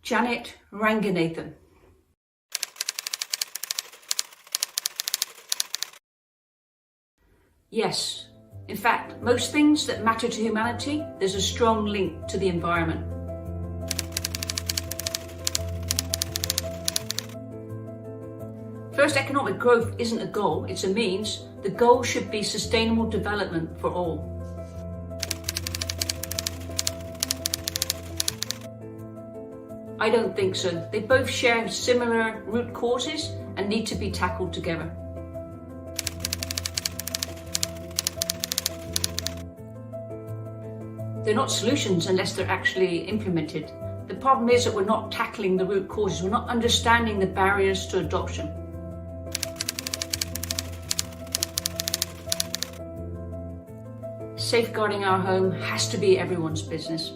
Janet Ranganathan. Yes. In fact, most things that matter to humanity, there's a strong link to the environment. First, economic growth isn't a goal, it's a means. The goal should be sustainable development for all. I don't think so. They both share similar root causes and need to be tackled together. They're not solutions unless they're actually implemented. The problem is that we're not tackling the root causes, we're not understanding the barriers to adoption. Safeguarding our home has to be everyone's business.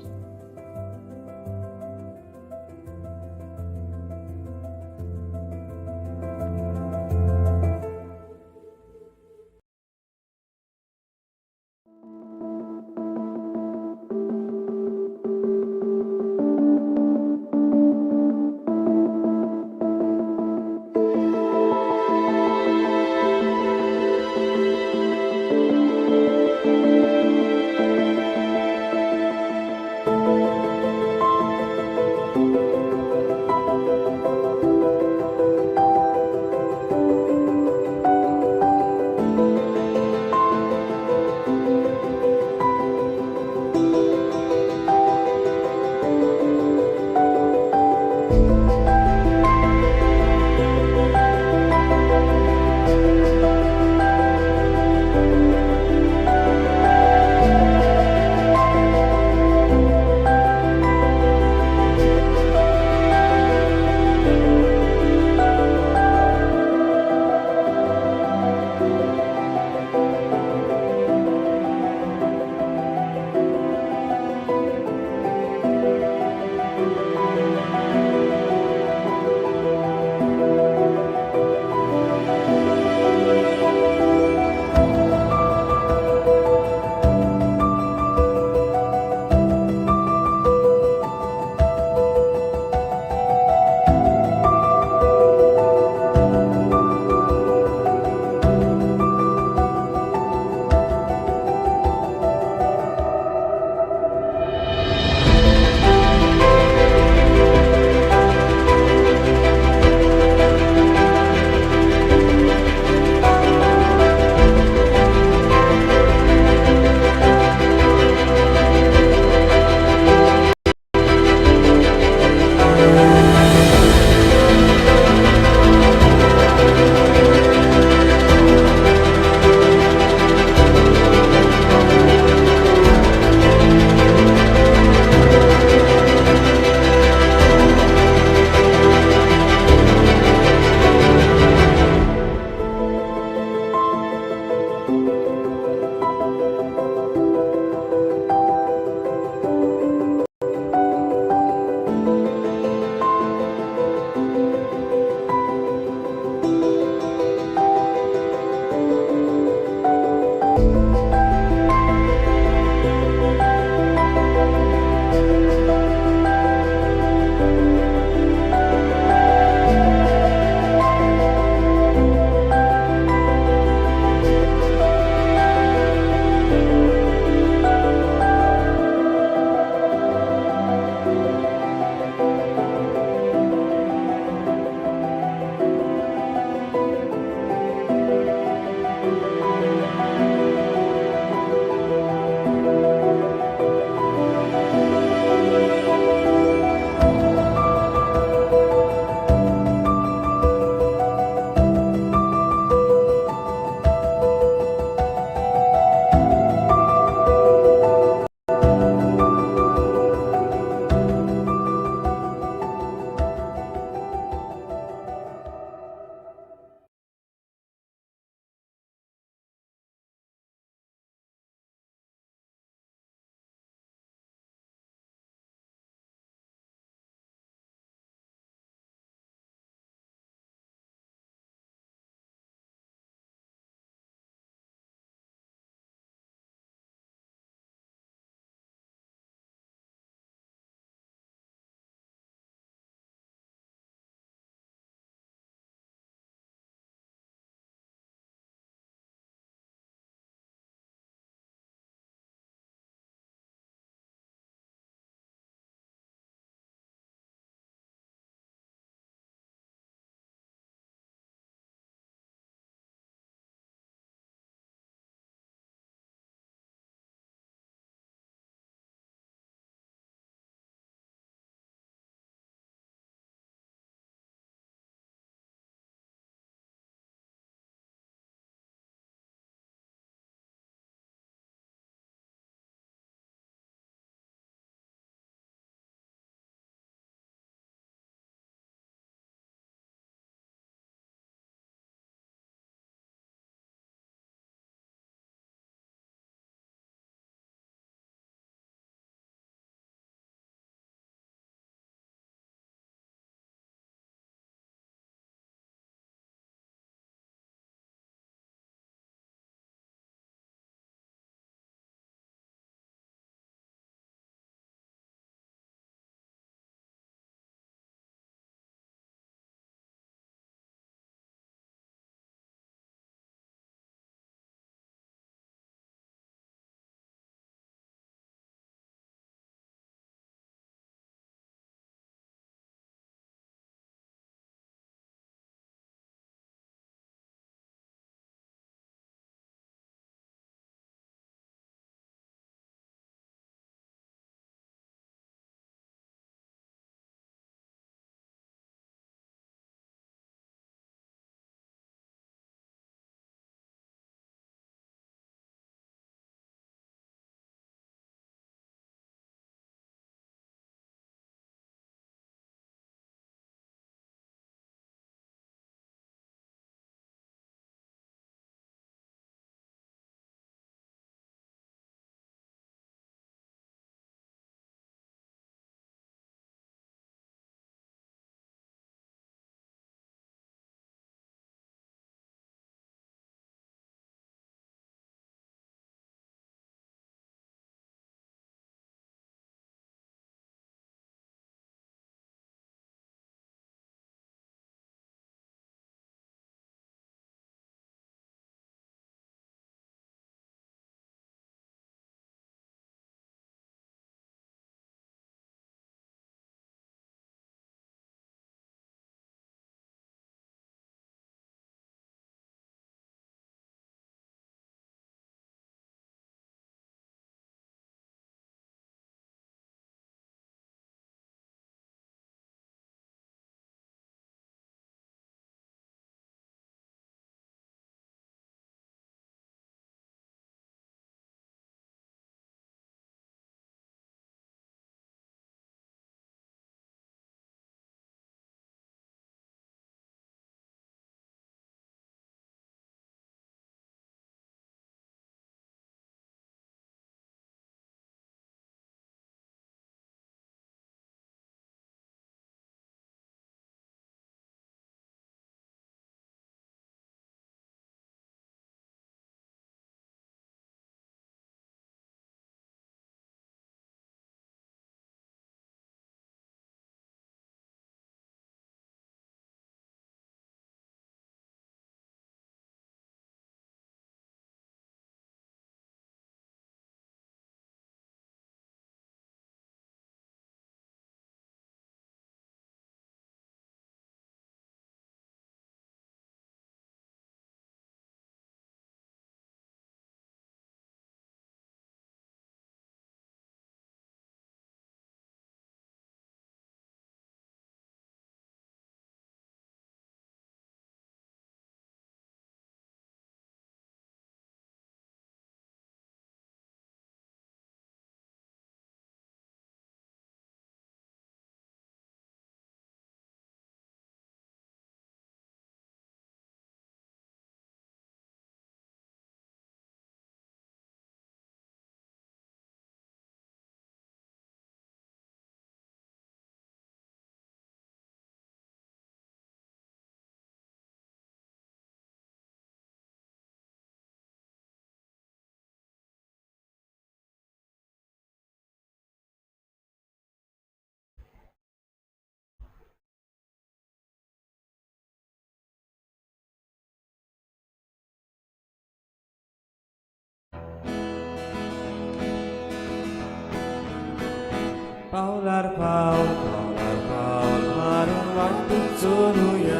पावलार पावल पावलार पावल मारून वाटून चलुया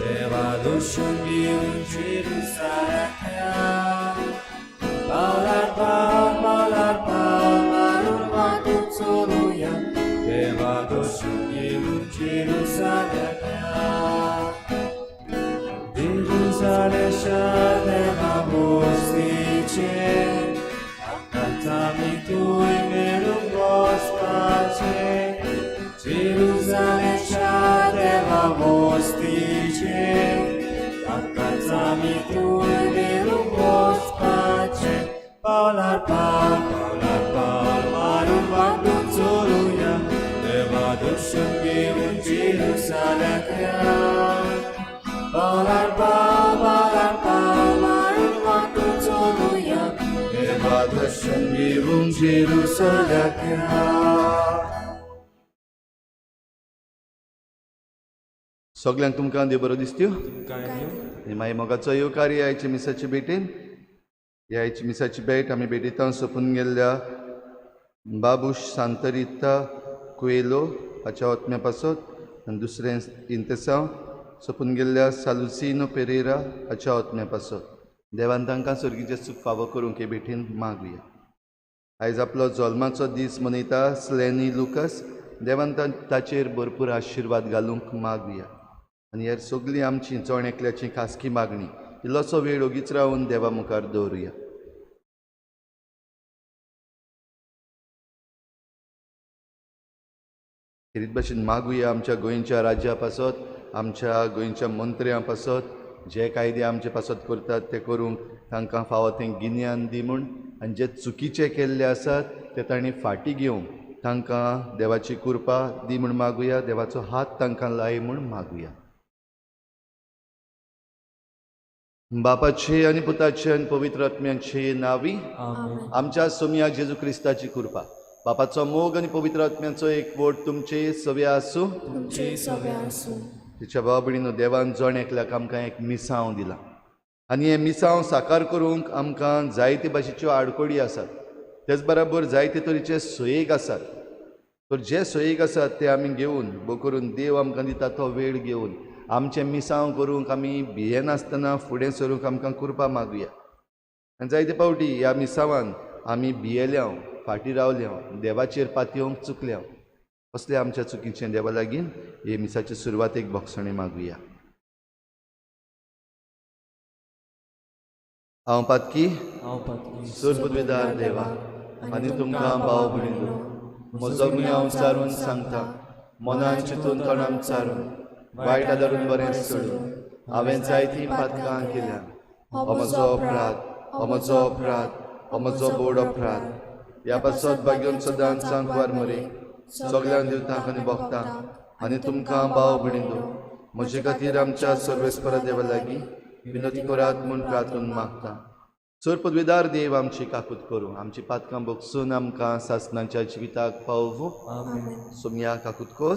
देवा दर्शन घेवन जेरुसाल्याक या. पावलार पावल पावलार पावल मारून वाटून चलुया देवा दर्शन घेवन जेरुसाल्याक या. जेरुसाल्या शार देवा बस्तीचें आतांच आमी थंय मेळूंक वचपाचें. जेरुसाल्या शार देवा बस्तीचें आतांच आमी थंय मेळूंक वचपाचें. पावलार पावल पावलार पावल मारून वाटून चलुया देवा दर्शन घेवन जेरुसाल्याक या. पावलार पावल पावलार पावल मारून वाटून चलुया देवा दर्शन घेवन जेरुसाल्याक या. सगल्यांक तुमकां देव बरो दिसत्यो. तुमकां दिवं. आनी मागीर मोगाचो येवकार ह्या आयच्या मिसाचे भेटेन. ह्या आयची मिसाची भेट आमी भेटयता सोंपून गेल्ल्या बाबूश सांतरिता कुएलो हाच्या ओतम्या पासत आनी दुसरें इंतेसांव सोंपून गेल्ल्या सालुसिनो पेरेरा हाच्या ओतम्या पासत. देवान तांकां सर्गीचें सूख फावो करूंक हे भेटीन मागुया. आयज आपलो जल्माचो दीस मनयता स्लॅनी लुकस. देवान ताचेर भरपूर आशिर्वाद घालूंक मागुया. आनी हेर सगळीं आमची जण एकल्याची खासगी मागणी इल्लोसो वेळ ओगीच रावन देवा मुखार दवरुया. खेरीत भाशेन मागुया आमच्या गोंयच्या राज्या पासत, आमच्या गोंयच्या मंत्र्यां पासत, जे कायदे आमचे पासत करतात ते करूंक तांकां फावो तें गिन्यान दी म्हूण, आनी जे चुकीचे केल्ले आसात ते तांणी फाटीं घेवंक तांकां देवाची कृपा दी म्हूण मागुया. देवाचो हात तांकां लाय म्हूण मागुया. बापाचे आनी पुताचे आनी पवित्र आत्म्याचे नांवी आमच्या सोमया जेजू क्रिस्ताची कृपा, बापाचो मोग आनी पवित्र आत्म्याचो एकवट तुमचे सव्या आसूं. तिच्या भाव भयणीनो, देवान जण एकल्याक आमकां एक मिसांव दिला आनी हें मिसांव साकार करूंक आमकां जायते भाशेच्यो आडखळी आसात, तेच बराबर जायते तरेचे सोयेक आसात. तर जे सोयेक आसात ते आमी घेवन भो करून देव आमकां दिता तो वेळ घेवन आमचें मिसांव करूंक आमी भियेनासतना फुडें सरूंक आमकां कृपा मागुया. आनी जायते फावटी ह्या मिसांवान आमी भियेल्या, फाटीं रावल्या, देवाचेर पातयेवंक चुकल्या. असल्या आमच्या चुकीचें देवा लागीं हे मिसाचे सुरवातेक भोगसणें मागुया. हांव पातकी सोरपदवेदार देवा आनी तुमकां भाव भयणीनो म्हजो गुन्यांव चारून सांगता, मनान चिंतून तोंडान चारून वायट आदारून बरें सोडून हांवें जायतीं पातकां केल्या. हो म्हजो अपराध, हो म्हजो अपराध, हो म्हजो बोड अपराध. ह्या पासत भाग्योन सदांच सांकवार मरे सगल्यांक दिवतांक आनी भोगतांक आनी तुमकां भाव भयणीनो म्हजे खातीर आमच्या सर्वेस्परा देवा लागीं विनती करात म्हूण प्रार्थून मागता. सर पदवेदार देव आमची काकूत करूं, आमची पातकां भोगसून आमकां सासणाच्या जिविताक पावोवं. सोमया काकूत कर,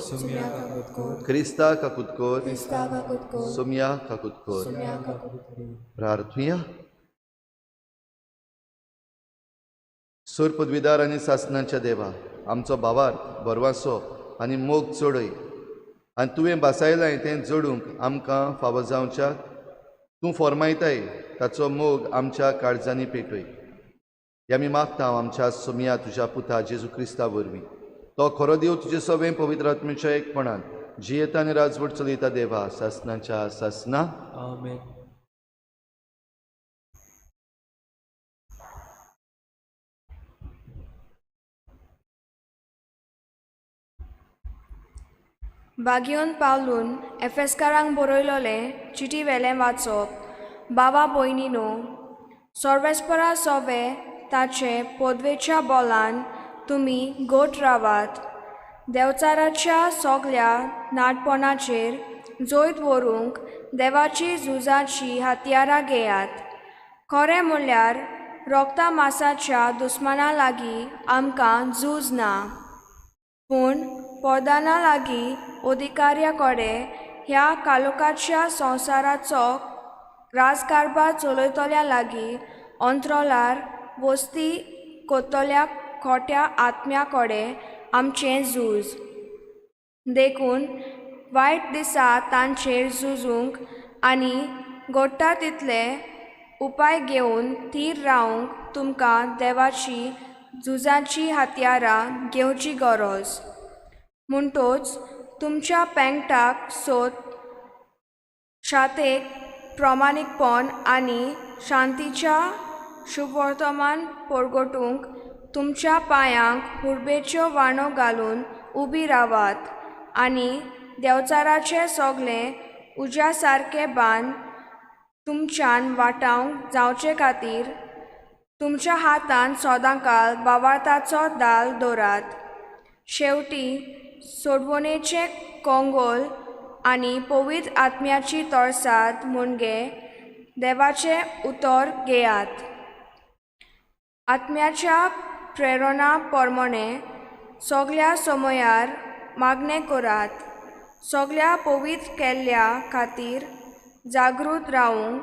क्रिस्ता काकूत कर, सोमया काकूत कर. प्रार्थुया. सर पदवीदार आनी सासणाच्या देवा, आमचो भावार्थ भरवासो आनी मोग चडय आनी तुवें भासायलां तें जोडूंक आमकां फावो जावच्याक तूं फॉर्मायताय ताचो मोग आमच्या काळजांनी पेटय. हे आमी मागता आमच्या सोमया तुज्या पुता जेजू क्रिस्ता वरवीं. तो खरो देव तुजे सवें पवित्र आत्म्याच्या एकपणान जियेता आनी राजवट चलयता देवा सासणाच्या सासना. आमेन. बागियोन पावलून एफेस्कारांक बरयलोलें चिटी वेलें वाचप. बाबा भयणीनो, सर्वेस्परा सोवे ताचे पदवेच्या बोलान तुमी गोट रावात. देवचाराच्या सगल्या नाटपणाचेर जैत व्हरूंक देवाची झुजाची हत्यारां घेयात. खरें म्हणल्यार रोगता मासाच्या दुस्माना लागीं आमकां झूज ना, पूण पदाना लागीं अधिकाऱ्या कडेन ह्या कालोकाच्या संवसाराचो राजकारभार चलयतल्या लागीं अंत्रोलार वस्ती कोत्तल्या खोट्या आत्म्या कडेन आमचें झूज. देखून वायट दिसा तांचेर झुजूंक आनी घडटा तितले उपाय घेवन थीर रावंक तुमकां देवाची झुजाची हत्यारां घेवची गरज. म्हणटोच तुमच्या पेंगटाक सोद शातेक प्रमाणीकपण आनी शांतीच्या शुभवर्तमान परगटूंक तुमच्या पांयांक हुर्बेच्यो वाणो घालून उबी रावात आनी देंवचाराचे सगळे उज्या सारके बांद तुमच्यान वाटावंक जावचे खातीर तुमच्या हातान सदांकाळ बावार्थाचो दाल दवरात. शेवटी सोडवणेचें कोंगोल आनी पवित्र आत्म्याची तरसाद म्हणजे देवाचें उतर घेयात. आत्म्याच्या प्रेरणा प्रमाणे सगळ्या समयार मागणें करात. सगळ्या पवित्र केल्ल्या खातीर जागृत रावूंक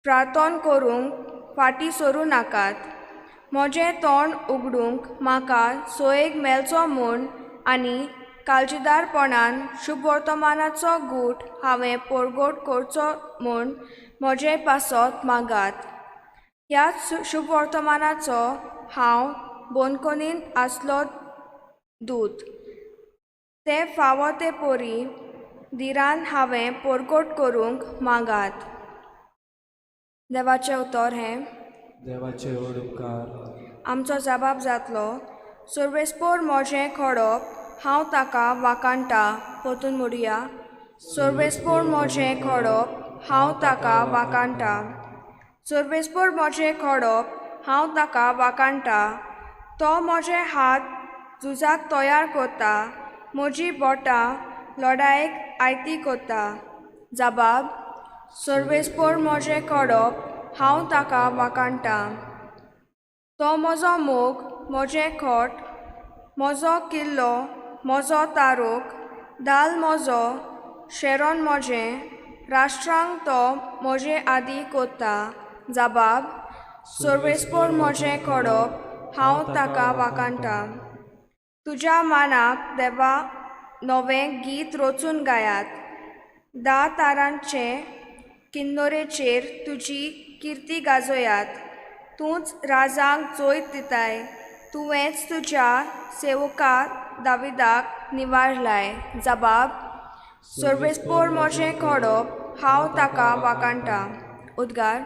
प्रार्थना करूंक फाटीं सरूं नाकात. म्हजें तोंड उगडूंक म्हाका सोयेक मेळचो म्हूण आनी काळजीदारपणान शुभवर्तमानाचो गूट हांवें परगट करचो म्हूण म्हजें पासत मागात. ह्याच शुभवर्तमानाचो हांव बंदखणींत आसलो दूत. तें फावो ते परी धिरान हांवें परगट करूंक मागात. देवाचें उतर हें. देवाचे व्हड उपकार. आमचो जबाब जातलो. सर्वेस्पोर म्हजें खडप हांव ताका वाखाणटा. परतून म्हणुया. सर्वेस्पोर म्हजें खडप हांव ताका वाखाणटा. सर्वेस्पोर म्हजें खडप हांव ताका वाखाणटा. तो म्हजे हात झुजाक तयार करता, म्हजी बोटां लडायेक आयती करता. जबाब. सर्वेस्पोर म्हजें खडप हांव ताका वाखाणटा. तो म्हजो मोग, म्हजें खोट, म्हजो किल्लो, म्हजो तारोक, दाल म्हजो, शेरोन म्हजें, राष्ट्रांक तो म्हजे आदी करता. जबाब. सर्वेस्पोर म्हजें खडप हांव ताका वाखाणटा. तुज्या मानाक देवा नवें गीत रचून गायात. 10 तारांचे किन्नरेचेर तुजी किर्ती गाजयात. तूंच राजांक जैत दिताय, तुवेंच तुज्या सेवका दाविदाक निवारलाय. जबाब. सर्वेस्पोर म्हजें खडप हांव ताका वाखाणटा. उद्गार.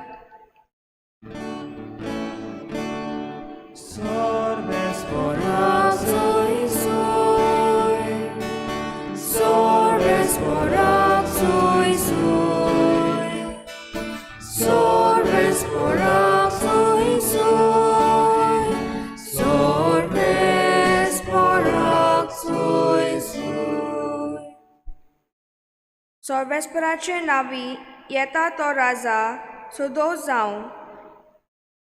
सर्वेस्पराचे नावी येता तो राजा सदोश जावं.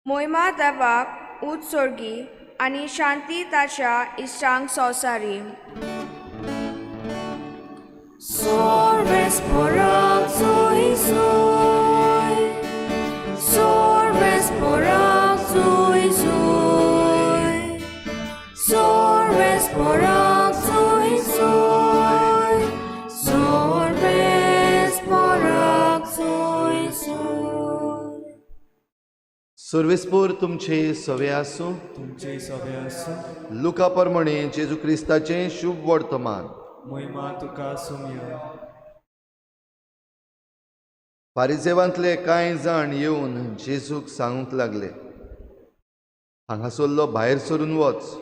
मोहिमा देवाक उत्सर्गी आनी शांती ताच्या इश्टांक संवसारी. सर्वेस्पोर तुमचे सवे आसूं. तुमचे सवे आसूं. लुका प्रमाणे जेजू क्रिस्ताचें शुभ वर्तमान. महिमा तुका सुमया. फारिजेवांतले कांय जाण येवन जेजूक सांगूंक लागले, हांगासरलो भायर सरून वच,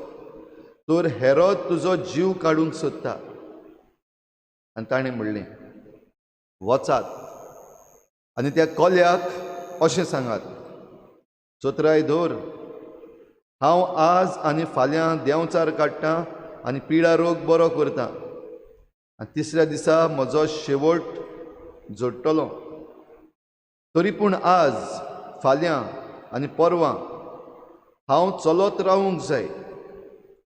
तर हेरोद तुजो जीव काडूंक सोदता. आनी ताणें म्हणलें, वचात आनी त्या कोल्याक अशें सांगात, चतुराय धर, हांव आज आनी फाल्यां देंवचार काडटां आनी पिडा रोग बरो करता आनी तिसऱ्या दिसा म्हजो शेवट जोडटलो. तरी पूण आज फाल्यां आनी परवां हांव चलत रावूंक जाय,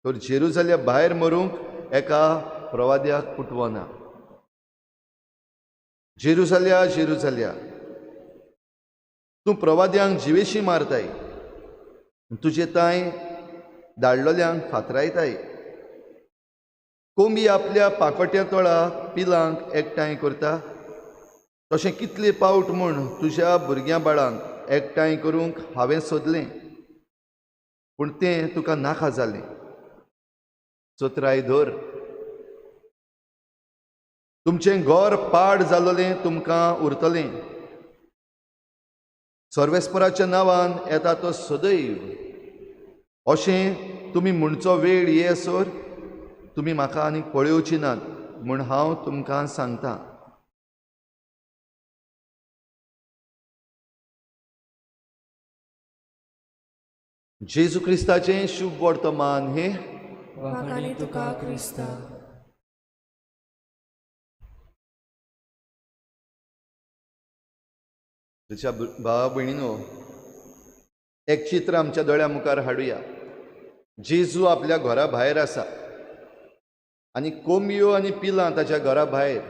तर जेरुजाल्या भायर मरूंक एका प्रवाद्याक पुटवना. जेरुजाल्या जेरुजाल्या, तूं प्रवाद्यांक जिवेशी मारताय, तुजे तांय धाडलोल्यांक फातरायताय. कोंबी आपल्या पाकोट्या तळा पिलांक एकठांय करता तशें कितले पावट म्हूण तुज्या भुरग्यां बाळांक एकठांय करूंक हांवें सोदलें, पूण तें तुका नाका जालें। चतुराय धर, तुमचें घर पाड जालोलें तुमकां उरतलें। सर्वेस्पराच्या नांवान येता तो सदैव अशें तुमी म्हणचो वेळ येसर तुमी म्हाका आनीक पळोवची नात म्हूण हांव तुमकां सांगता। जेजू क्रिस्ताचें शुभ वर्तमान हे वाखाणी तुका क्रिस्ता। तुझ्या भावा भयणीनो, एक चित्र आमच्या दोळ्या मुखार हाडुया। जेजू आपल्या घरा भायर आसा आनी कोंबयो आनी पिलां ताच्या घरा भायर,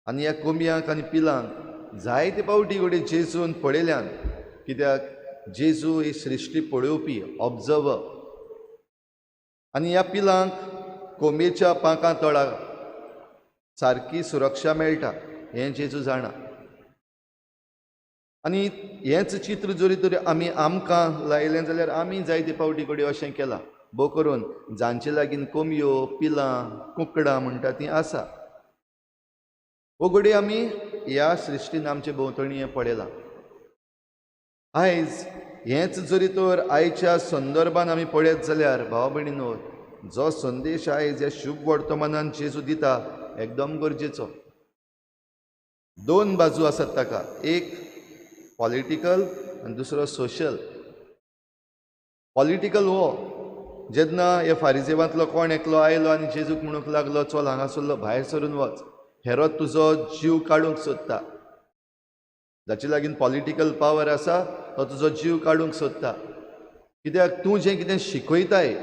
आनी ह्या कोंबयांक आनी पिलांक जायते पावटी घडये जेजून पळयल्यान, कित्याक जेजू ही सृश्टी पळोवपी ऑब्जर्वर, आनी ह्या पिलांक कोंबयेच्या पांखां तळा सारकी सुरक्षा मेळटा हें जेजू जाणा। आनी हेंच चित्र जरी तर आमी आमकां लायलें जाल्यार आमी जायते पावटी कडेन अशें केलां, भोव करून जांचे लागीं कोंबयो पिलां कुकडां म्हणटा तीं आसा, वो घडये आमी ह्या सृश्टीन आमचे भोंवतणी हें पळयलां। आयज हेंच जरी तर आयच्या संदर्भान आमी पळयत जाल्यार भाव भयणीनो, जो संदेश आयज ह्या शुभ वर्तमानान जेजू दिता एकदम गरजेचो। दोन बाजू आसात ताका, एक पॉलिटिकल आनी दुसरो सोशल। पॉलिटिकल हो जेन्ना ह्या फारिजेवांतलो कोण एकलो आयलो आनी जेजूक म्हणूंक लागलो, चल हांगासरलो भायर सरून वच, हेरोद तुजो जीव काडूंक सोदता। जाचे लागीं पॉलिटिकल पावर आसा तो तुजो जीव काडूंक सोदता, कित्याक तूं जें कितें शिकयताय,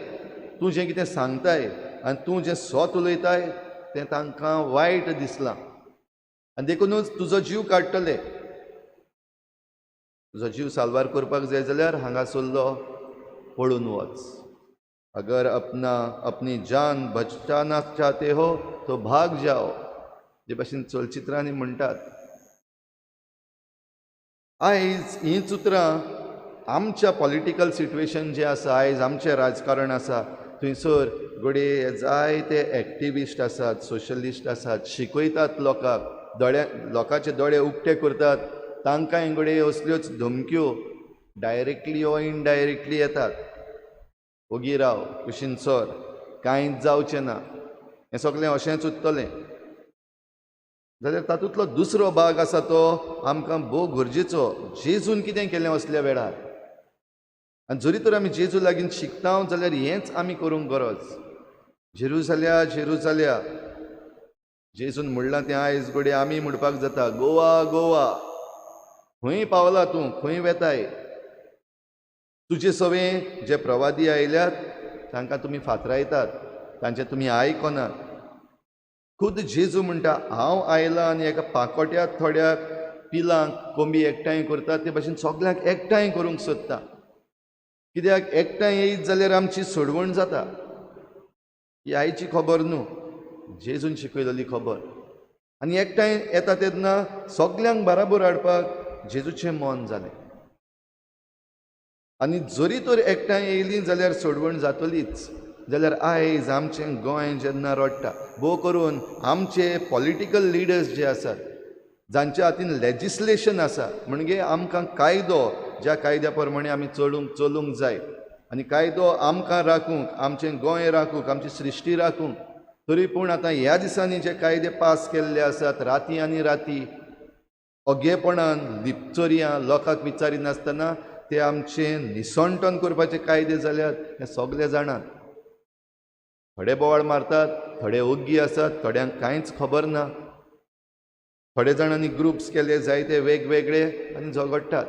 तूं जें कितें सांगताय आनी तूं जें सत उलयताय तें तांकां वायट दिसलां आनी देखुनूच तुजो जीव काडटले। तुजो जीव साल्वार करपाक जाय जाल्यार हांगासरलो पळून वच। अगर अपना अपनी जान बचाना चाहते हो तो भाग जाओ, जे भाशेन चलचित्रांनी म्हणटात। आयज हीं उतरां आमच्या पॉलिटिकल सिट्युएशन जें आसा, आयज आमचें राजकारण आसा थंयसर घडये जायते एक्टिविस्ट आसात, सोशलिस्ट आसात, शिकयतात लोकांक, दोळे लोकांचे दोळे उक्ते करतात, तांकां घडये असल्योच धमक्यो डायरेक्टली ओ इनडायरेक्टली येतात, ओगी राव, कुशीन सर, कांयच जावचें ना, हें सगळें अशेंच उरतलें। जाल्यार तातूंतलो दुसरो भाग आसा तो आमकां भोव गरजेचो, जेजून कितें केलें असल्या वेळार। आनी जरी तर आमी जेजू लागीं शिकता जाल्यार हेंच आमी करूंक गरज। जेरुजाल्या जेरुजाल्या जेजून म्हणलां तें आयज घडये आमी म्हणपाक जाता, गोवा गोवा खंय पावला तूं, खंय वेताय, तुजे सवें जे प्रवादी आयल्यात तांकां तुमी फातरायतात, तांचें तुमी आयकनात। खुद जेजू म्हणटा, हांव आयलां आनी एका पाकोट्या थोड्या पिलांक कोंबी एकठांय करतात ते भाशेन सगल्यांक एकठांय करूंक सोदता, कित्याक एकठांय येयत जाल्यार आमची सोडवण जाता। ही आयची खबर न्हू, जेजून शिकयलेली खबर। आनी एकठांय येता तेन्ना सगल्यांक बराबर हाडपाक जेजूचें मन जालें, आनी जरी तर एकठांय येयली जाल्यार सोडवण जातलीच। जाल्यार आयज आमचें गोंय जेन्ना रडटा, भोव करून आमचे पॉलिटिकल लिडर्स जे आसात, जांच्या हातीन लेजिस्लेशन आसा, म्हणजे आमकां कायदो, ज्या कायद्या प्रमाणे आमी चलूंक जाय आनी कायदो आमकां राखूंक, आमचें गोंय राखूंक, आमची सृश्टी राखूंक, तरी पूण आतां ह्या दिसांनी जे कायदे पास केल्ले आसात, राती आनी राती अगेपणान लिपचोरयां लोकांक विचारिनासतना ते आमचें निसणटन करपाचे कायदे जाल्यात हे सगळे जाणात। थोडे बोवाळ मारतात, थोडे ओग्गी आसात, थोड्यांक कांयच खबर ना, थोडे जाणांनी ग्रुप्स केले जायते वेगवेगळे आनी झगडटात,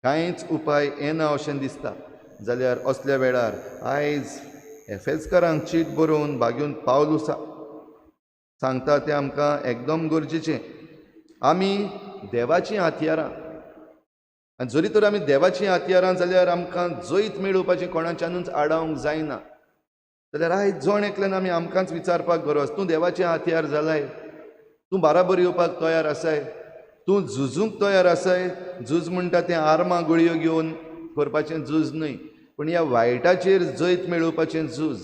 कांयच उपाय येना अशें दिसता। जाल्यार असल्या वेळार आयज एफेजकारांक चीट बरोवन बागेवन पावलू सांगता तें आमकां एकदम गरजेचें। आमी देवाचीं हत्यारां, आनी जरी तर आमी देवाचीं हत्यारां जाल्यार आमकां जैत मेळोवपाचें कोणाच्यानूच आडावंक जायना। जाल्यार आयज जण एकल्यान आमी आमकांच विचारपाक गरज, तूं देवाचें हातयार जालाय, तूं बाराबर येवपाक तयार आसाय, तूं झुजूंक तयार आसाय. झूज म्हणटा तें आर्मां गुळयो घेवन करपाचें झूज न्हय, पूण ह्या वायटाचेर जैत मेळोवपाचें झूज.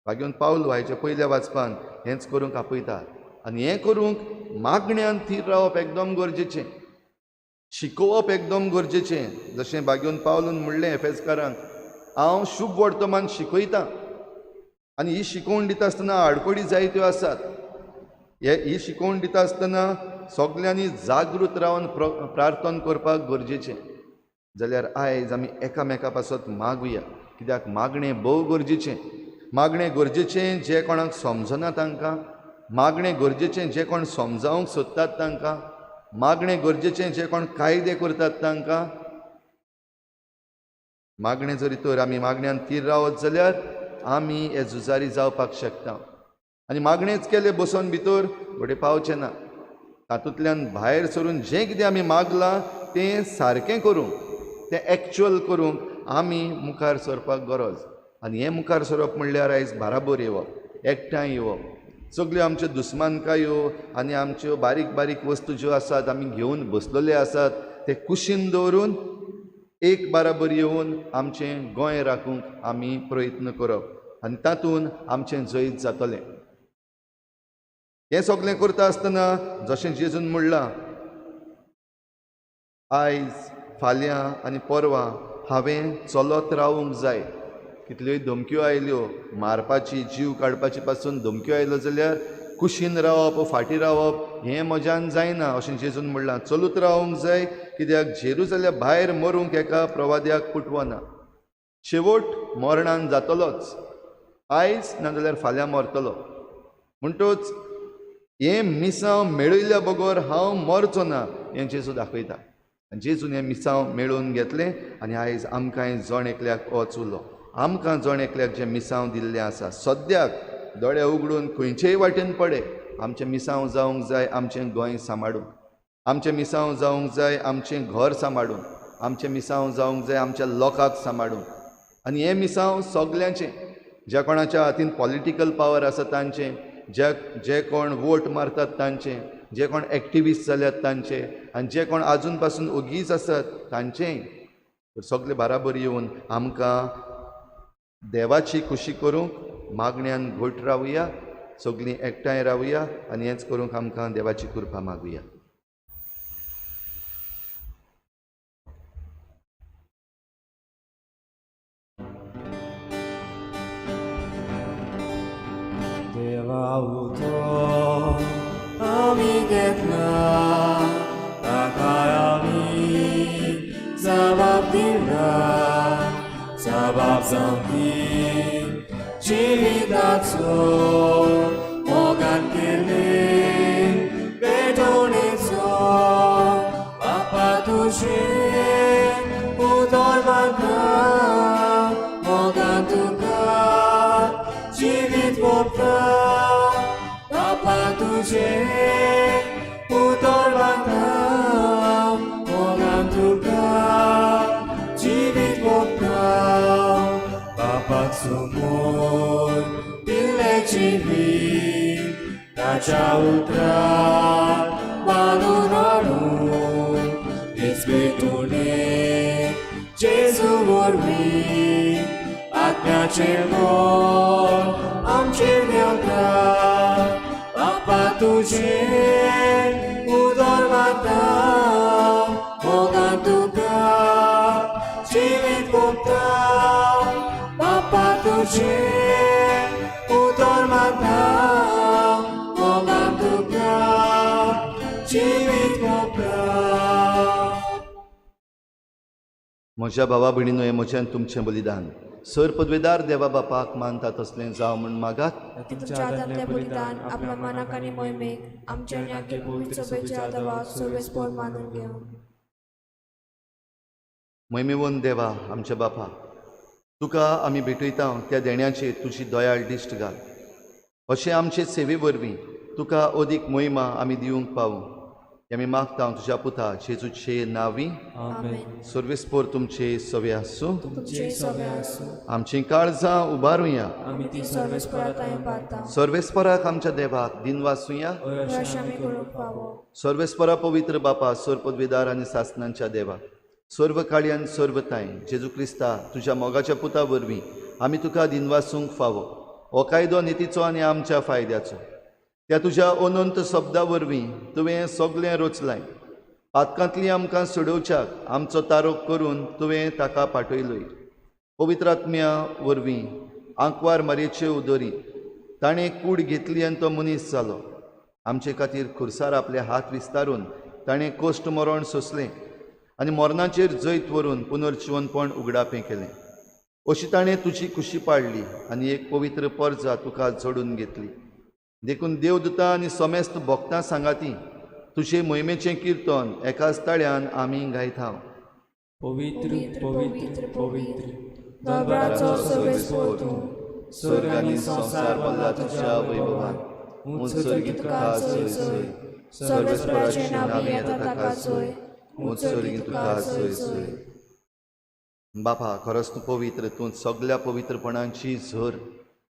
भाग्योन पावल व्हायच्या पयल्या वाचपान हेंच करूंक आपयता आनी हें करूंक मागण्यान थीर रावप एकदम गरजेचें, शिकोवप एकदम गरजेचें. जशें भाग्योन पावलून म्हणलें एफेजकारांक, हांव शुभ वर्तमान शिकयतां आनी ही शिकोवण दिता आसतना आडखळी जायत्यो आसात. ही शिकोवण दिता आसतना सगल्यांनी जागृत रावन प्रार्थना करपाक गरजेचें. जाल्यार आयज आमी एकामेका पासत मागुया, कित्याक मागणें भोव गरजेचें. मागणें गरजेचें जे कोणाक समजना तांकां, मागणें गरजेचें जे कोण समजावंक सोदतात तांकां, मागणें गरजेचें जे कोण कायदे करतात तांकां. मागणें जरी तर आमी मागण्यान थीर रावत जाल्यार आमी हे झुजारी जावपाक शकता. आनी मागणेंच केलें बसोन भितर घडये पावचें ना, तातूंतल्यान भायर सरून जें कितें आमी मागलां तें सारकें करूंक, तें एक्चुअल करूंक आमी मुखार सरपाक गरज. आनी हें मुखार सरप म्हणल्यार आयज बाराबर येवप, एकठांय येवप, सगल्यो आमच्यो दुस्मानकायो आनी आमच्यो बारीक बारीक वस्तू ज्यो आसात आमी घेवन बसलेले आसात ते कुशीन दवरून एक बाराबर येवन आमचें गोंय राखूंक आमी प्रयत्न करप आनी तातूंत आमचें जैत जातलें. हें सगळें करता आसतना जशें जेजून म्हणलां, आयज फाल्यां आनी परवां हांवें चलत रावूंक जाय. कितल्योय धमक्यो आयल्यो मारपाची, जीव काडपाची पासून धमक्यो आयल्यो जाल्यार कुशीन रावप, फाटीं रावप हें म्हज्यान जायना अशें जेजून म्हणलां. चलूत रावूंक जाय, कित्याक जेरुजाल्या भायर मरूंक एका प्रवाद्याक पुटवना. शेवट मरणान जातलोच, आयज ना जाल्यार फाल्यां मरतलो. म्हणटच हें मिसांव मेळयल्या बगर हांव मरचो ना हें जेजू दाखयता. आनी जेजून हें मिसांव मेळोवन घेतलें आनी आयज आमकांय जण एकल्याक होच उरलो. आमकां जण एकल्याक जें मिसांव दिल्लें आसा, सद्याक दोळे उगडून खंयचेय वाटेन पडे आमचें मिसांव जावंक जाय, आमचें गोंय सांबाळूंक, आमचें मिसांव जावंक जाय, आमचें घर सांबाळूंक, आमचें मिसांव जावंक जाय, आमच्या लोकांक सांबाळूंक. आनी हें मिसांव सगल्यांचें, ज्या कोणाच्या हातीन पॉलिटिकल पावर आसा तांचें, जे कोण वोट मारतात तांचें, जे कोण एक्टिविस्ट जाल्यात तांचे, आनी जे कोण आजून पासून ओगीच आसात तांचेंय. सगळे बाराबर येवन आमकां देवाची खुशी करूंक मागण्यान घट रावया, सगळीं एकठांय रावया आनी हेंच करूंक आमकां देवाची कृपा मागुया. देवा उतो आमी घेतला ताका आमी जबाब दिला, जबाब जावपी जिविताचो मोगान केले पेटोवणेचो. बापा तुजें उतर म्हाका मोगान तुका जिवीत वोपता. बापा तुजें उतर म्हाका मोगान तुका जिवीत वोपता. बापाक समोर दिल्लें जिवीत ताच्या उतराक बांदून हाडून हीच पेटोवणे जेजू वरवीं आत्म्याचें मोल आमचेर देंवता. बापा तुजें उदर मागता मोगान तुका जिवीत वोपता. बापा तुजें उतर मागता मोगान तुका जिवीत वोपता. म्हज्या भावा भयणीनो, हें म्हजें तुमचें बलिदान सर पदवेदार देवा बापाक मानता तसलें जावं म्हूण मागात. तुमच्या हातांतलें बलिदान आपल्या मनाक आनी मोहिमेक आमच्या आनी पवित्र सभेच्या आदावाक सर्वेस्पोर मानून घेवं. मोहिमेवन देवा आमच्या बापा, तुका आमी भेटयता त्या देण्याचेर तुजी दयाळ दिश्ट घाल, अशें आमचे सेवे वरवीं तुका अदीक मोहिमा आमी दिवंक पावूं. आमी मागता तुज्या पुता जेजूचे नांवी। आमेन। सर्वेस्पोर तुमचे सवे आसूं। तुमचे सवे आसूं। आमची काळजां उबारुया। आमी ती सर्वेस्परा थंय उबारता। सर्वेस्पराक आमच्या देवाक दिनवासुया। अशें आमी करूंक फावो। सर्वेस्परा पवित्र बापा, सर्व पदवीदार आनी सासनांच्या देवा, सर्व काळी आनी सर्व ताय जेजू क्रिस्ता तुज्या मोगाच्या पुता वरवीं आमी तुका दिनवासूंक फावो। हो कायदो नितीचो आनी आमच्या फायद्याचो। त्या तुज्या अनंत शब्दा वरवीं तुवें सगळें रचलाय। पातकांतली आमकां सोडोवच्याक आमचो तारोक करून तुवें ताका पाठयलोय। पवित्र आत्म्या वरवीं आंकवार मारयेचे उदरी ताणें कूड घेतली आनी तो मनीस जालो। आमचे खातीर खुर्सार आपले हात विस्तारून ताणें कोश्ट मरण सोंसलें आनी मरणाचेर जैत व्हरून पुनर्जिवनपण उगडापें केलें। अशी ताणें तुजी खुशी पाडली आनी एक पवित्र परजा तुका जोडून घेतली। देखून देवदूता आनी समेस्त भक्तां सांगाती तुजे मोहिमेचें किर्तन एकाच ताळ्यान आमी गायता। पवित्र पवित्र पवित्र दोबराचो सर्वेस्पोर तूं, स्वर्ग आनी संवसार भरला तुज्या वैभवान। उंच स्वर्गी तुका जय जय, सर्वेस्पराचें नांव येता ताका जय, उंच स्वर्गी तुका जय जय। बापा, खरोच तूं पवित्र, तूं सगल्या पवित्रपणाची झर।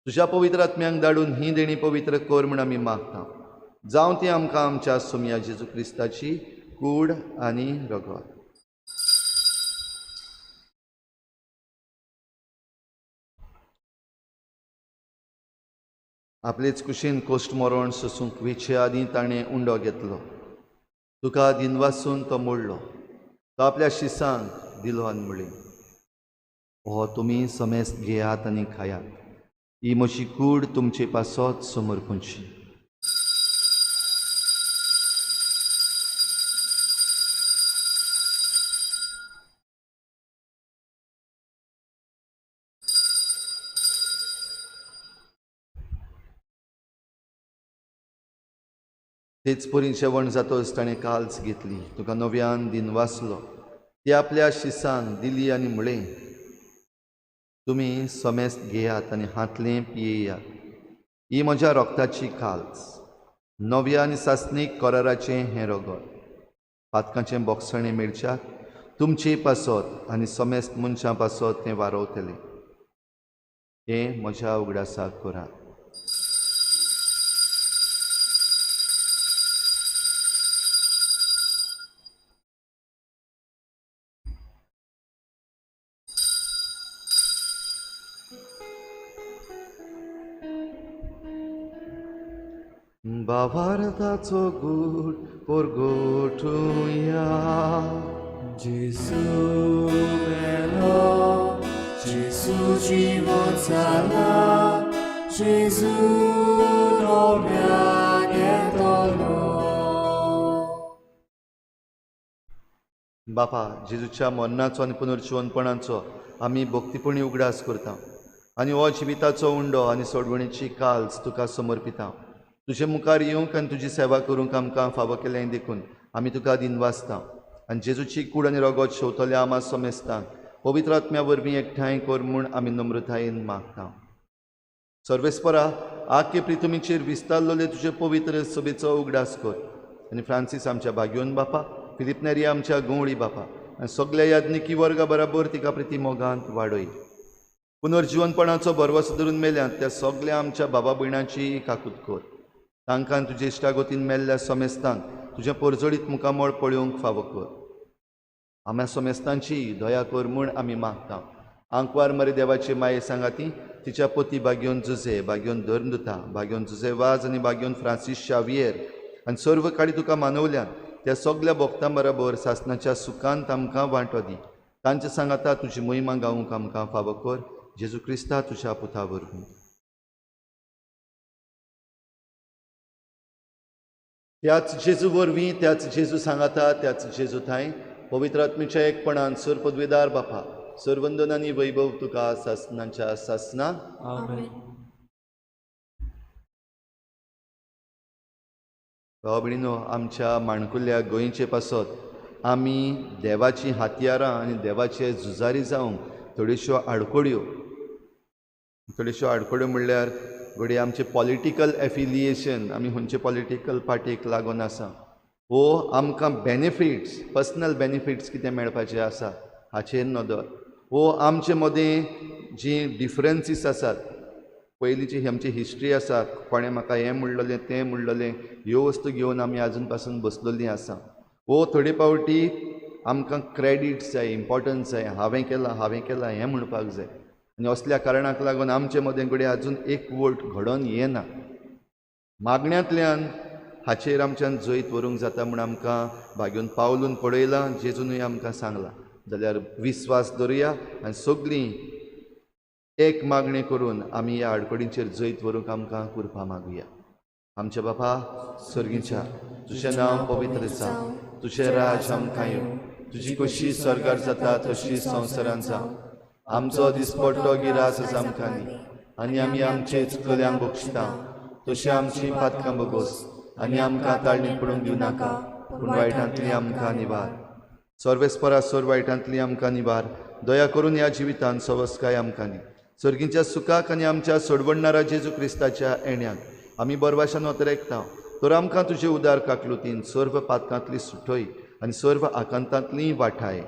तुज्या पवित्र आत्म्यांक धाडून ही देणी पवित्र कर म्हूण आमी मागता। जावं ती आमकां आमच्या सोमया जेजू क्रिस्ताची कूड आनी रगत। आपलेच कुशीन कोश्ट मरण सोसूंक वेचे आदीं ताणें उंडो घेतलो। तुका दिनवासून तो मोडलो। तो आपल्या शिसांक दिलो आनी म्हणलें, हो तुमी समेस्त घेयात आनी खायात, ही म्हजी कूड तुमचे पासत समर्पूंची। तेच परी जेवण जातच ताणें काल्स घेतली, तुका नव्यान दिनवासलो, ती आपल्या शिसांक दिली आनी म्हणलें, तुमी समेस्त घेयात आनी हातलें पियेयात, ही म्हज्या रोगताची काल्स, नव्या आनी सासणीक कराराचें हें रगत। पातकांचें बोगसणें मेळच्याक तुमचे पासत आनी समेस्त मनशां पासत तें वारवतलें। हें म्हज्या उगडासाक करात। बावार्थाचो गूट परगोटुया। जेजू मेलो, जेजू जिवन जाला, जेजू नव्यान येतलो। बापा, जेजूच्या मरणाचो आनी पुनर्जिवनपणाचो आमी भक्तीपणी उगडास करता आनी हो जिविताचो उंडो आनी सोडवणीची काल्स तुका समर्पिता। तुजे मुखार येवंक आनी तुजी सेवा करूंक आमकां फावो केलें देखून आमी तुका दिनवासता आनी जेजूची कूड आनी रगत शेवतल्या आमा समेस्तांक पवित्र आत्म्या वरवीं एकठांय कर म्हूण आमी नम्रतायेन मागता। सर्वेस्परा, आख्खे प्रिथुमीचेर विस्तारलेले तुजे पवित्र सभेचो उगडास कर आनी फ्रांसीस आमच्या भाग्योन बापा, फिलीप नेरी आमच्या गंवळी बापा आनी सगल्या याज्ञिकी वर्गा बराबर तिका प्रिती मोगांत वाडय। पुनर्जिवनपणाचो भरवसो धरून मेल्यात त्या सगल्या आमच्या बाबा भयणाची काकूत कर। तांकां तुजे इश्टागतीन मेल्ल्या समेस्तांक तुजें परजळीत मुखामळ पळोवंक फावो कर। आम्या समेस्तांची दया कर म्हूण आमी मागता। आंकवार मरे देवाचे माये सांगाती तिच्या पती बाग्योन जुजे, बाग्योन धर्मदुता, बाग्योन जुजे वाज आनी बाग्योन फ्रांसीस शावियर आनी सर्व काळी तुका मानवल्यान त्या सगल्या भक्तां बराबर सासनाच्या सुखांत आमकां वांटो दी। तांचे सांगाता तुजी मोहिमा गावूंक आमकां फावो कर। जेजू क्रिस्ता तुज्या पुता वरवीं। त्याच जेजू वरवीं, त्याच जेजू सांगाता, त्याच जेजू थांय पवित्र आत्म्याच्या एकपणान सर पदवीदार बापा, सर्वंदन आनी वैभव तुका सासनाच्या सासना। आमेन। भाव भयणीनो, आमच्या माणकुल्या गोंयचे पासत आमी देवाचीं हातयारां आनी देवाचे झुजारी जावंक थोड्योश्यो आडखळ्यो म्हणल्यार घडये आमचें पॉलिटिकल एफिलिएशन, आमी खंयचे पॉलिटिकल पार्टीक लागून आसा, वो आमकां बेनिफिट्स, पर्सनल बेनिफिट्स कितें मेळपाचें आसा हाचेर नदर, वो आमचे मदें जी डिफरन्सीस आसात, पयलींची आमची हिस्ट्री आसा, कोणें म्हाका हें म्हणलेलें तें म्हणलेलें, ह्यो वस्तू घेवन आमी आजून पासून बसलेलीं आसा. वो थोडे फावटी आमकां क्रेडिट्स जाय, इम्पोर्टन्स जाय, हांवें केलां हांवें केलां हें म्हणपाक जाय. आनी असल्या कारणाक लागून आमचे मदें घडये आजून एकवट घडोवन येना. मागण्यांतल्यान हाचेर आमच्यान जैत व्हरूंक जाता म्हूण आमकां भाग्योन पावलून पळयलां, जेजूनय आमकां सांगलां. जाल्यार विस्वास दवरुया आनी सगळीं एक मागणें करून आमी ह्या आडखळींचेर जैत व्हरूंक आमकां कृपा मागुया. आमच्या बापा सर्गीच्या, तुजें नांव पवित्र जावं, तुजें राज आमकां येवं, तुजी कशी स्वर्गार जाता तशी संवसारांत जावं. आमचो दिसपट्टो गिरास आसा आमकां दी, आनी आमी आमचे चुकल्यांक बक्षिता तशी आमची पातकां बगोस, आनी आमकां ताळणी पडूंक दिवं नाका, पूण वायटांतली आमकां निवार. सर्वेस्परा सोर वायटांतली आमकां निवार, दया करून ह्या जिवितान सवस्काय आमकां दी. सर्गीच्या सुखाक आनी आमच्या सोडवणणारा जेजू क्रिस्ताच्या येण्याक आमी बरवाशान अतरेकता, तर आमकां तुजे उदार काकलुतीन सर्व पातकांतली सुटय आनी सर्व आकांतांतली वाठाय.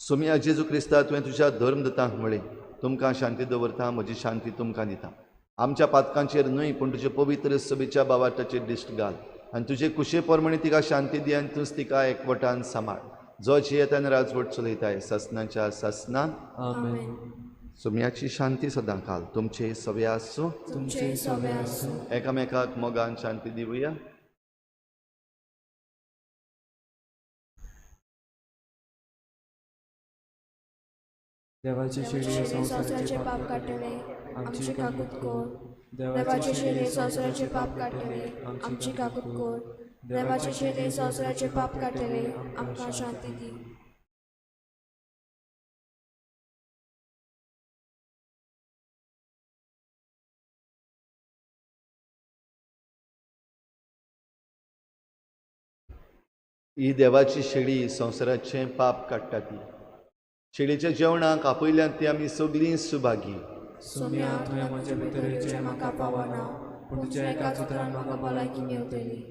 सोम्या जेजू क्रिस्ता, तुवें तुज्या धर्मदूतांक म्हळें, तुमकां शांती दवरता, म्हजी शांती तुमकां दिता. आमच्या पातकांचेर न्हय पूण तुजे पवित्र सभेच्या बावाटाचेर दिश्ट घाल आनी तुजे कुशे प्रमाणे तिका शांती दी आनी तूंच तिका एकवटान सांबाळ, जो जियेता आनी राजवट चलयताय सासनाच्या सासनान. आमेन. सोम्याची शांती सदां काल तुमचे सवे आसूं, तुमचे सवे आसूं. एकामेकाक मोगान शांती दिवया. देवाचे शेळये संवसाराचे पाप काडटले, आमची काकूत कर. देवाचे शेळये संवसाराचे पाप काडटले, आमची काकूत कर. देवाचे शेळये संवसाराचे पाप काडटले, आमकां शांती दी. ही देवाची शेळी संवसाराचें पाप काडटा. ती शेळीच्या जेवणाक आपयल्यान ती आमी सगळीं सुभागी. सोम्या, तुवें म्हज्या भितर येवचें म्हाका पावना, पूण तुज्या एकाच उतरान म्हाका भलायकी मेवतली.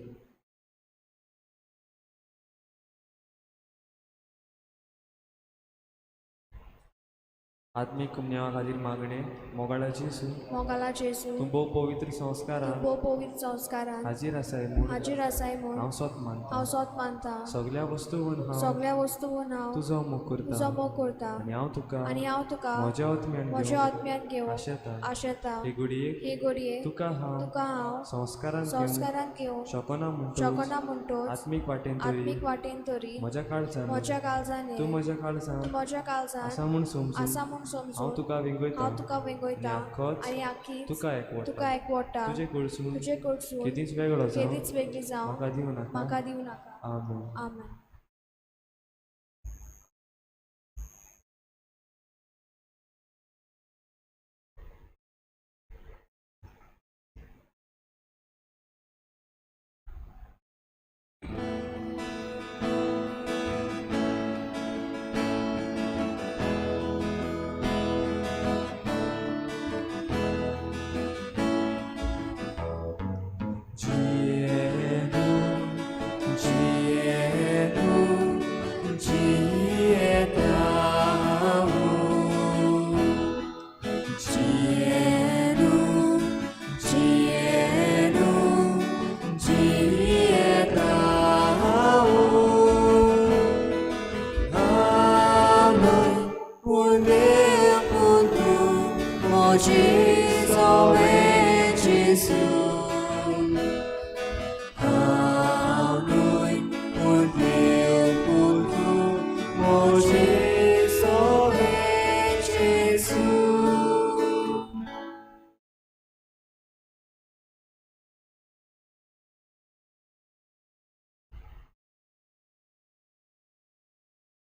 आत्मीक कुमन्यावा खातीर मागणें. मोगाळा जेजू, मोगाळा जेजू, तूं भोव पवित्र संस्कारान, भोव पवित्र संस्कारान हाजीर आसाय म्हूण, हाजीर आसाय म्हूण हांव सोत मानता, हांव सोत मानता. सगळ्या वस्तूंन हांव, सगळ्या वस्तूंन हांव तुजो मोग करता, तुजो मोग करता. आनी हांव तुका, आनी हांव तुका म्हज्या आत्म्यान म्हज्या आत्म्यान घेवंक आशेता, आशेता. हे घडयेक, हे घडयेक तुका हांव, तुका हांव संस्कारान संस्कारान घेवंक शकना म्हणटोच, शकना म्हणटोच, आत्मीक वाटेन तरी, आत्मीक वाटेन तरी म्हज्या काळजान, म्हज्या काळजान, तूं म्हज्या काळजान, तूं म्हज्या काळजान आसा म्हूण समजून, आसा म्हूण समजून हांव तुका वेंगयता, हांव तुका वेंगयता आनी आखीच तुका एकवटा, तुका एकवटा. तुजे कडसून, तुजे कडसून केदींच वेगळो जावं, केदींच वेगळी जावं म्हाका दिवं नाका, म्हाका दिवं नाका. आमेन. आमेन.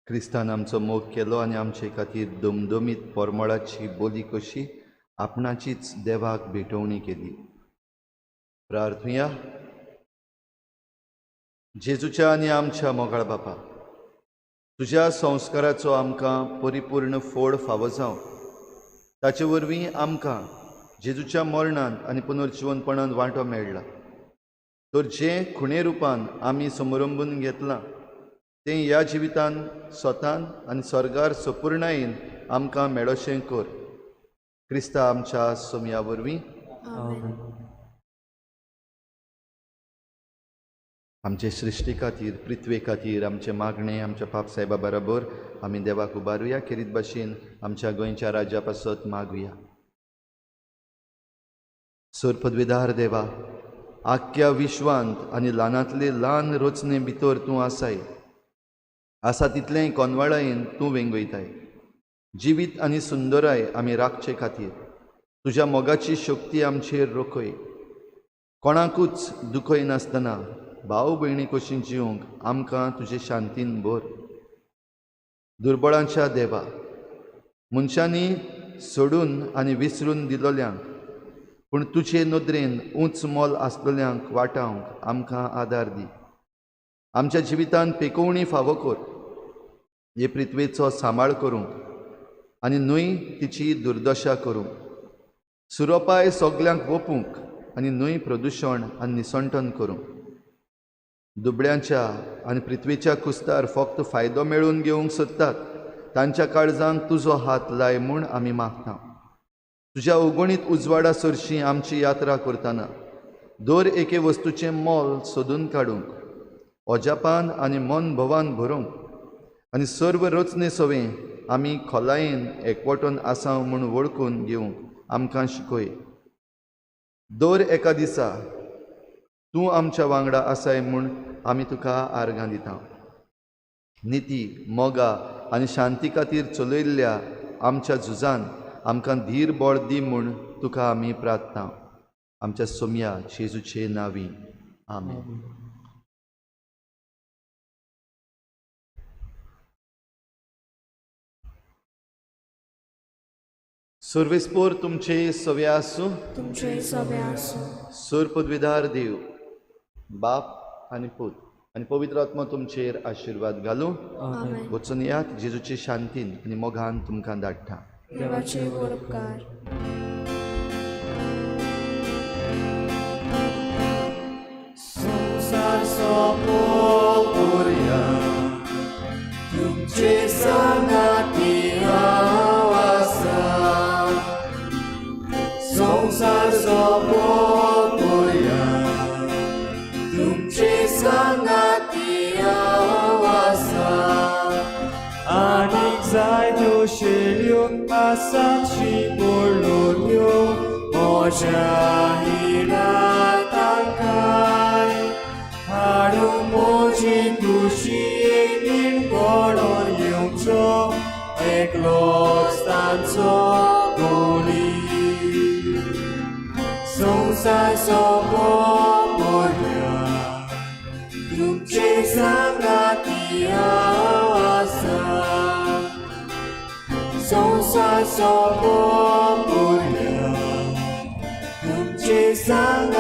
क्रिस्तान आमचो मोग केलो आनी आमचे खातीर दमदमीत परमळाची बोली कशी आपणाचीच देवाक भेटवणी केली. प्रार्थुया. जेजूच्या आनी आमच्या मोगाळ बापा, तुज्या संस्काराचो आमकां परिपूर्ण फोड फावो जावं, ताचे वरवीं आमकां जेजूच्या मरणान आनी पुनर्जिवनपणान वांटो मेळ्ळा. तर जें खुणे रुपान आमी समरंबून घेतलां तें ह्या जिवितान स्वतान आनी स्वर्गार सपुर्णायेन आमकां मेळोशें कर. क्रिस्ता आमच्या सोमया वरवीं. आमचे सृश्टी खातीर, पृथ्वे खातीर आमचें मागणें आमच्या पाप साहेबा बराबर आमी देवाक उबारुया. खेरीत भाशेन आमच्या गोंयच्या राज्या पासत मागुया. सर पदवेदार देवा, आख्ख्या विश्वांत आनी ल्हानांतले ल्हान रचने भितर तूं आसाय. आसा तितलेंय कोनवाळायेन तूं वेंगयताय. जिवीत आनी सुंदराय आमी राखचे खातीर तुज्या मोगाची शक्ती आमचेर रोखय. कोणाकूच दुखय नासतना भाव भयणी कशी जिवंक आमकां तुजे शांतीन भर. दुर्बळांच्या देवा, मनशांनी सोडून आनी विसरून दिलोल्यांक पूण तुजे नदरेन उंच मोल आसलेल्यांक वाटावंक आमकां आदार दी. आमच्या जिवितान पेकोवणी फावो कर. हे पृथ्वेचो सांबाळ करूंक आनी न्हय तिची दुर्दशा करूंक. सुरोपाय सगल्यांक वोपूंक आनी न्हय प्रदुशण आनी निसंटन करूंक. दुबळ्यांच्या आनी पृथ्वेच्या कुस्तार फक्त फायदो मेळोवन घेवंक सोदतात तांच्या काळजांक तुजो हात लाय म्हूण आमी मागता. तुज्या अगणीत उजवाडा सरशी आमची यात्रा करतना दर एके वस्तूचें मोल सोदून काडूंक, अजापान आनी मन भोवान भरूंक आनी सर्व रचने सवें आमी खोलायेन एकवटून आसा म्हूण वळखून घेवंक आमकां शिकय. दर एका दिसा तूं आमच्या वांगडा आसाय म्हूण आमी तुका आर्गां दिता. निती, मोगा आनी शांती खातीर चलयल्ल्या आमच्या झुजान आमकां धीर बळ दी म्हूण तुका आमी प्रार्थना. आमच्या सोमया जेजूचे नांवी. आमेन. सर्वेस्पोर तुमचे सवे आसूं. तुमचे सवे आसूं. सर पदवीधार देव बाप आनी पूत आनी पवित्र आत्मा तुमचेर आशिर्वाद घालूं. वचून यात जेजूचे शांतीन आनी मोगान तुमकां धाडटा. देवाचे उपकार. संवसार सोंपो तुमचे सांगाती हांव आसा. संवसार सोंपो तुमचे सांगाती हांव आसा. आनीक जायत्यो शेळयो आसात शिंपडलोल्यो म्हज्या हिणा तांकांय हाडूंक म्हजी खुशी एक दीन घडोवन येवचो एकलोच तांचो गोली. संवसार सोंपो तुमचे सांगाती हांव आसा. संवसार सोंपो तुमचे सांगाती.